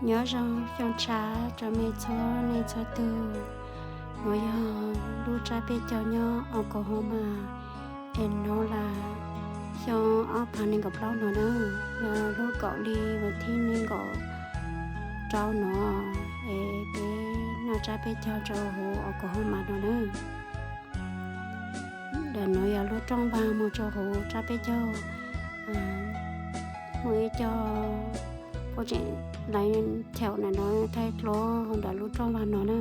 Nyob zoo xyoo tshav rau mej txhua leej txhua tug. Nuav yog lub tsab peb caug nyob Oklahoma, Enola, xyoo ob phav nees nkaum plaub no na. Yog lub kaum li vas thib nees nkaum rau no, es peb noj tsab peb caug rau huv Oklahoma no na. Ntawm nuav yog lub rooj vag moog rau huv tsab peb caug. Muaj ib co puab tseem laiv chaw ntawm no thaij dluab ntawm lub rooj vag no na.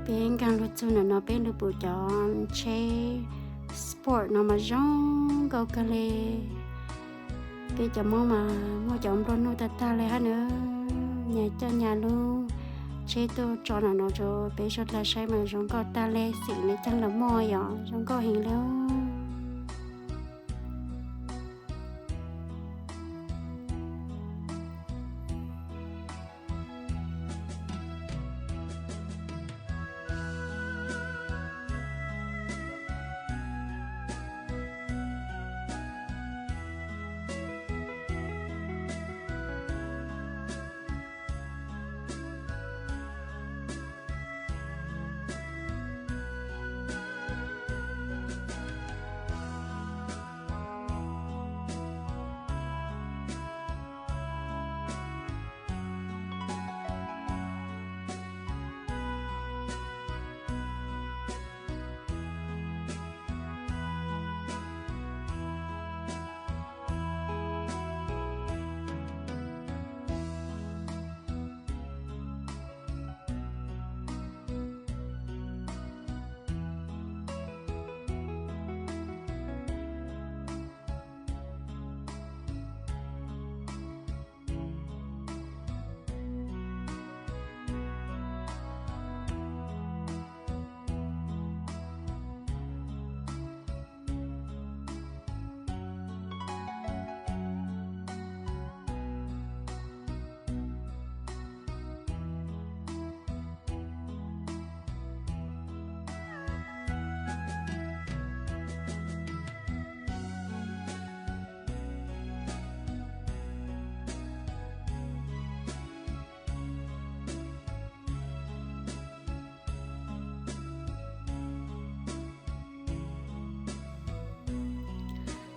Peb nkaag lug txug ntawm no peb lug pum cov tsheb sport no mas zoo nkauj kawg le. Peb cov Moob mas muaj cov nplua nuj tag tag le hab na. Nyag coj nyag lub tsheb tuaj tso ntawm no rau peb suav dlawg saib mas zoo nkauj tag le, xim le caag los muaj yom, zoo nkauj heev le.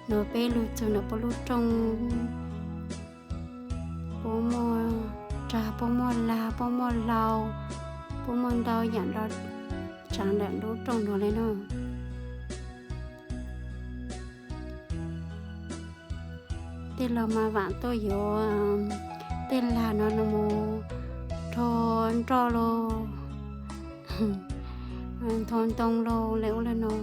Nuav peb lug txug ntawm puab lub rooj, puab muaj rag, puab muaj lag, puab muaj hlau, puab muaj ntau yaam nrov tsaav ntawm lub rooj nuav le no. Tej laug mas vaam tuaj yuav tej lag no los rho nroj los, nthua ntoo los le ua le no.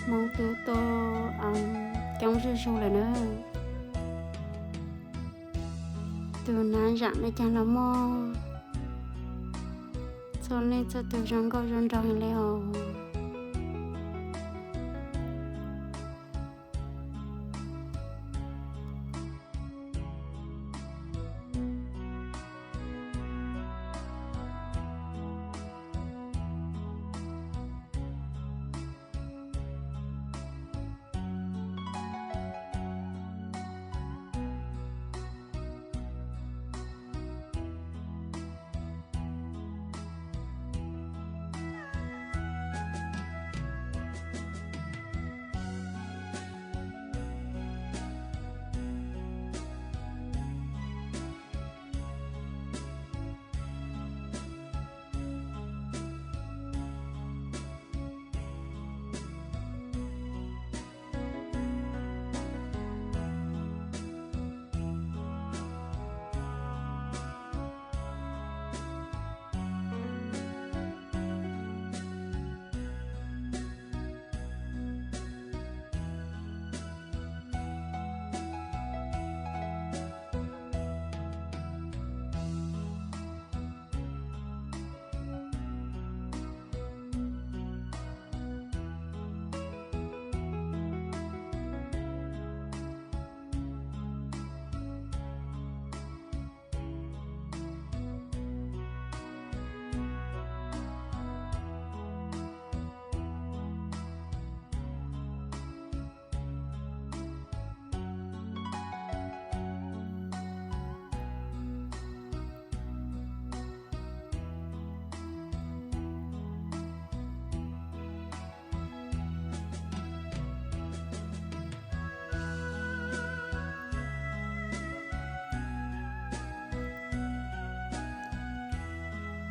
Hmoob Tub tuaj coob zuj zus lawm na. Tus nav zam li cas los muaj, txhua leej txhua tus zoo nkauj zoo nraug li os.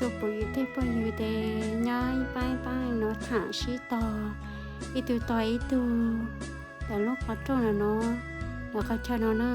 Tus phooj ywg tej phooj ywg ces nyob ib pab ib pab no tham sib tos, ib tug tos ib tug, ntawm lub qhov rooj no, ntawm qhov chaw no na.